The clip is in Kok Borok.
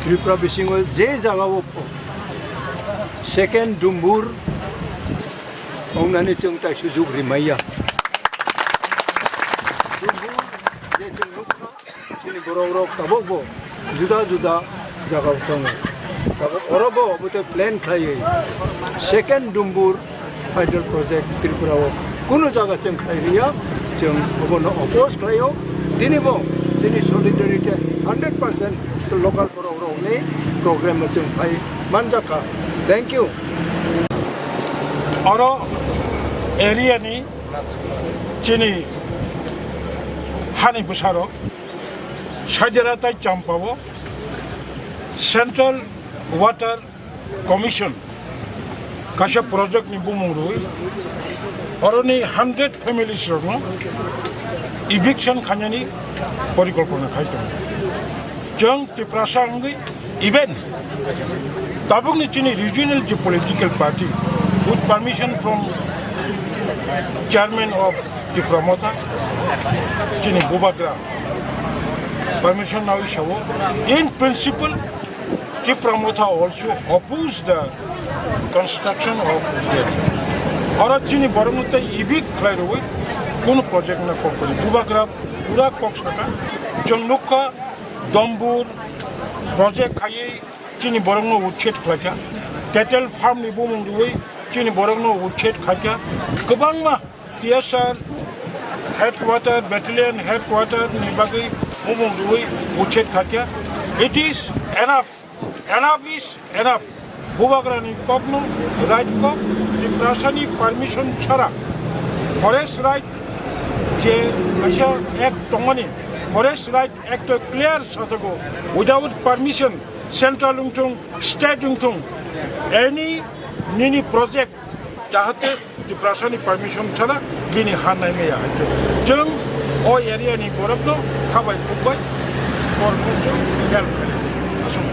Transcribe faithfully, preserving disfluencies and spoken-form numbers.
Tripura bisingo je jagao second Dumbur wngnani chwng tai sujuk rimaiya. Dumbur je chwng nukha, chini borok rok tabuk bo juda juda jagao tongo. Tabuk oro bo obo tei plan khlaiwi second Dumbur hydel project Tripura o kuno jaga chwng khlai riya, chwng obono oppose khlaio. Tini bo chini solidarity hundred percent local borok rokni program o chwng phai manjakha. Thank you. Oro area ni chini hani bwsarok Saidera tai Champao Central Water Commission kaisa project ni bumung rwi oroni hundred families rokno eviction khainani porikolpona khai tongo. Chwng Tiprasa wngwi, even tabukni chini regional je political party, with permission from chairman of Tipra Motha, chini Bubagra permission nawi sao, in principle Tipra Motha also oppose the construction of that. Oro chini borokno tei evict khlai rwi kuno project na kok kori. Bubagra pura kok saka. Chwng nukha Dombur project khaiwi chini borokno uchet khlaikha. Cattle farm ni bumung rwi chini borokno uchet khaikha. Kwbangma T S R headquarter, battalion headquarter ni bagwi bumung rwi uchet khaikha. It is enough. Enough is enough. Bubagrani kokno right kok, Tiprasani permission chara forest right je kaisa act tongmani, Forest Right Act o clear sajago, without permission, central wngthung, state wngthung, any nini project jahate Tiprasani permission chara bini ha naimaya hai khe. Chwng o area ni borokno khabai khukbai kormo chwng help khlai. Aswk.